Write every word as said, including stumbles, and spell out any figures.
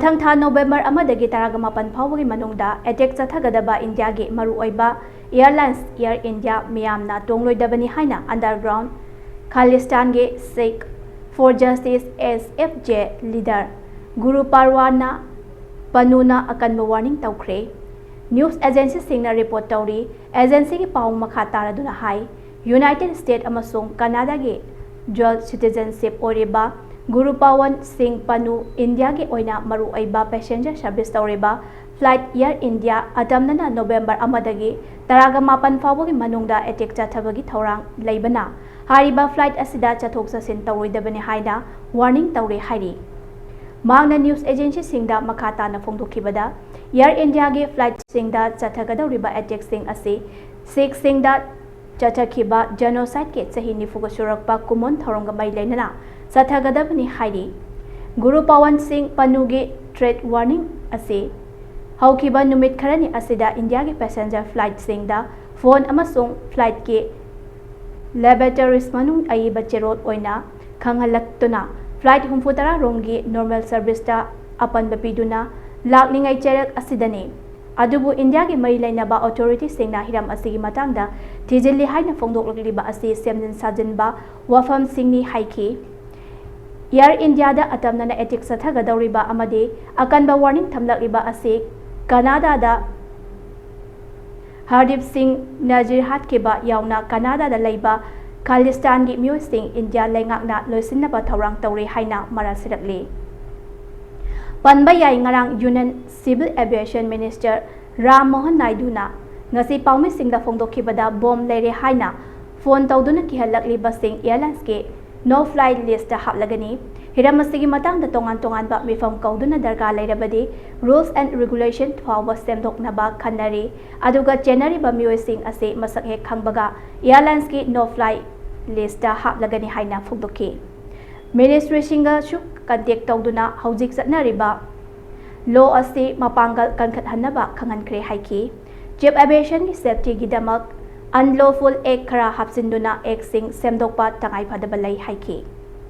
ꯃꯊꯪ ꯊꯥ ꯅꯣꯕꯦꯝꯕꯔ ꯑꯃꯗꯒꯤ ꯇꯔꯥꯒ ꯃꯥꯄꯟ ꯐꯥꯎꯕꯒꯤ ꯃꯅꯨꯡꯗ ꯑꯦꯇꯦꯛ ꯆꯠꯊꯒꯗꯕ ꯏꯟꯗꯤꯌꯥꯒꯤ ꯃꯔꯨꯑꯣꯏꯕ airlines Air India ꯃꯤꯌꯥꯝꯅ ꯇꯣꯡꯂꯣꯏꯗꯕꯅꯤ ꯍꯥꯏꯅ Underground Khalistan ꯒꯤ Sikh for Justice, S F J, leader ꯒꯨꯔꯨ ꯄꯥꯔꯋꯥꯅ ꯄꯅꯨꯅ ꯑꯀꯟꯕ warning ꯇꯧꯈ꯭ꯔꯦ꯫ News agency ꯁꯤꯡꯅ report ꯇꯧꯔꯤ꯫ Agency ꯒꯤ ꯄꯥꯎ ꯃꯈꯥ ꯇꯥꯔꯗꯨꯅ ꯍꯥꯏ, United States ꯑꯃꯁꯨꯡ ꯀꯅꯥꯗꯥꯒꯤ dual citizenship ꯑꯣꯏꯔꯤꯕ ꯒꯨꯔꯨ ꯄꯋꯟ ꯁꯤꯡ ꯄꯅꯨ ꯏꯟꯗꯤꯌꯥꯒꯤ ꯑꯣꯏꯅ ꯃꯔꯨꯑꯣꯏꯕ passenger service ꯇꯧꯔꯤꯕ flight Air India ꯑꯇꯝꯅꯅ ꯅꯣꯕꯦꯝꯕꯔ ꯑꯃꯗꯒꯤ ꯇꯔꯥꯒ ꯃꯥꯄꯟ ꯐꯥꯎꯕꯒꯤ ꯃꯅꯨꯡꯗ ꯑꯦꯇꯦꯛ ꯆꯠꯊꯕꯒꯤ ꯊꯧꯔꯥꯡ ꯂꯩꯕꯅ, ꯍꯥꯏꯔꯤꯕ flight ꯑꯁꯤꯗ ꯆꯠꯊꯣꯛ ꯆꯠꯁꯤꯟ ꯇꯧꯔꯣꯏꯗꯕꯅꯤ ꯍꯥꯏꯅ warning ꯇꯧꯔꯦ ꯍꯥꯏꯔꯤ꯫ ꯃꯍꯥꯛꯅ news agency ꯁꯤꯡꯗ ꯃꯈꯥ ꯇꯥꯅ ꯐꯣꯡꯗꯣꯛꯈꯤꯕꯗ, Air India ꯒꯤ flight ꯁꯤꯡꯗ ꯆꯠꯊꯒꯗꯧꯔꯤꯕ ꯑꯦꯇꯦꯛꯁꯤꯡ ꯑꯁꯤ ꯁꯤꯈꯁꯤꯡꯗ ꯆꯠꯊꯈꯤꯕ genocide ꯀꯤ ꯆꯍꯤ ꯅꯤꯐꯨꯒ ꯁꯨꯔꯛꯄ ꯀꯨꯝꯑꯣꯟ ꯊꯧꯔꯝꯒ ꯃꯔꯤ ꯂꯩꯅꯅ ꯆꯠꯊꯒꯗꯕꯅꯤ ꯍꯥꯏꯔꯤ꯫ ꯒꯨꯔꯨ ꯄꯋꯟ ꯁꯤꯡ ꯄꯅꯨꯒꯤ threat warning ꯑꯁꯤ ꯍꯧꯈꯤꯕ ꯅꯨꯃꯤꯠ ꯈꯔꯅꯤ ꯑꯁꯤꯗ ꯏꯟꯗꯤꯌꯥꯒꯤ passenger flight ꯁꯤꯡꯗ phone ꯑꯃꯁꯨꯡ flight ꯀꯤ lavatories ꯃꯅꯨꯡ ꯑꯏꯕ ꯆꯦꯔꯣꯜ ꯑꯣꯏꯅ ꯈꯪꯍꯜꯂꯛꯇꯨꯅ flight ꯍꯨꯝꯐꯨ ꯇꯔꯥ ꯔꯣꯝꯒꯤ normal service ꯇ ꯑꯄꯟꯕ ꯄꯤꯗꯨꯅ ꯂꯥꯛꯂꯤꯉꯩ ꯆꯩꯔꯛ ꯑꯁꯤꯗꯅꯤ꯫ ꯑꯗꯨꯕꯨ ꯏꯟꯗꯤꯌꯥꯒꯤ ꯃꯔꯤ ꯂꯩꯅꯕ authority ꯁꯤꯡꯅ ꯍꯤꯔꯝ ꯑꯁꯤꯒꯤ ꯃꯇꯥꯡꯗ ꯊꯤꯖꯤꯜꯂꯤ ꯍꯥꯏꯅ ꯐꯣꯡꯗꯣꯛꯂꯛꯂꯤꯕ ꯑꯁꯤ ꯁꯦꯝꯖꯤꯟ ꯁꯥꯖꯤꯟꯕ ꯋꯥꯐꯝꯁꯤꯡꯅꯤ ꯍꯥꯏꯈꯤ꯫ Air India ꯗ ꯑꯇꯝꯅꯅ ꯑꯦꯇꯦꯛ ꯆꯠꯊꯒꯗꯧꯔꯤꯕ ꯑꯃꯗꯤ ꯑꯀꯟꯕ warning ꯊꯝꯂꯛꯂꯤꯕ ꯑꯁꯤ ꯀꯅꯥꯗꯥꯗ ꯍꯔꯗꯤꯞ ꯁꯤꯡ ꯅꯖꯤꯔ ꯍꯥꯠꯈꯤꯕ ꯌꯥꯎꯅ ꯀꯅꯥꯗꯥꯗ ꯂꯩꯕ ꯈꯥꯂꯤꯁꯇꯥꯟꯒꯤ ꯃꯤꯑꯣꯏꯁꯤꯡ ꯏꯟꯗꯤꯌꯥ ꯂꯩꯉꯥꯛꯅ ꯂꯣꯏꯁꯤꯟꯅꯕ ꯊꯧꯔꯥꯡ ꯇꯧꯔꯤ ꯍꯥꯏꯅ ꯃꯔꯥꯜ ꯁꯤꯔꯛꯂꯤ꯫ ꯄꯟꯕ ꯌꯥꯏ, ꯉꯔꯥꯡ Union Civil Aviation Minister Ram Mohan ꯅꯥꯏꯗꯨꯅ ꯉꯁꯤ ꯄꯥꯎꯃꯤꯁꯤꯡꯗ ꯐꯣꯡꯗꯣꯛꯈꯤꯕꯗ bomb ꯂꯩꯔꯦ ꯍꯥꯏꯅ phone ꯇꯧꯗꯨꯅ ꯀꯤꯍꯜꯂꯛꯂꯤꯕꯁꯤꯡ airlines ꯀꯤ no fly list ꯇ ꯍꯥꯞꯂꯒꯅꯤ꯫ ꯍꯤꯔꯝ ꯑꯁꯤꯒꯤ ꯃꯇꯥꯡꯗ ꯇꯣꯉꯥꯟ ꯇꯣꯉꯥꯟꯕ ꯃꯤꯐꯝ ꯀꯧꯗꯨꯅ ꯗꯔꯀꯥꯔ ꯂꯩꯔꯕꯗꯤ rules and regulation ꯐꯥꯎꯕ ꯁꯦꯝꯗꯣꯛꯅꯕ ꯈꯟꯅꯔꯤ꯫ ꯑꯗꯨꯒ ꯆꯦꯟꯅꯔꯤꯕ ꯃꯤꯑꯣꯏꯁꯤꯡ ꯑꯁꯤ ꯃꯁꯛ ꯍꯦꯛ ꯈꯪꯕꯒ airlines ꯀꯤ no fly list ꯇ ꯍꯥꯞꯂꯒꯅꯤ ꯍꯥꯏꯅ ꯐꯣꯡꯗꯣꯛꯈꯤ꯫ Ministry ꯁꯤꯡꯒꯁꯨ contact ꯇꯧꯗꯨꯅ ꯍꯧꯖꯤꯛ ꯆꯠꯅꯔꯤꯕ law ꯑꯁꯤ ꯃꯄꯥꯡꯒꯜ ꯀꯟꯈꯠꯍꯟꯅꯕ ꯈꯪꯍꯟꯈ꯭ꯔꯦ ꯍꯥꯏꯈꯤ꯫ Chief Aviation ꯒꯤ safety ꯒꯤꯗꯃꯛ unlawful act ꯈꯔ ꯍꯥꯞꯆꯤꯟꯗꯨꯅ act ꯁꯤꯡ ꯁꯦꯝꯗꯣꯛꯄ ꯇꯉꯥꯏ ꯐꯗꯕ ꯂꯩ ꯍꯥꯏꯈꯤ꯫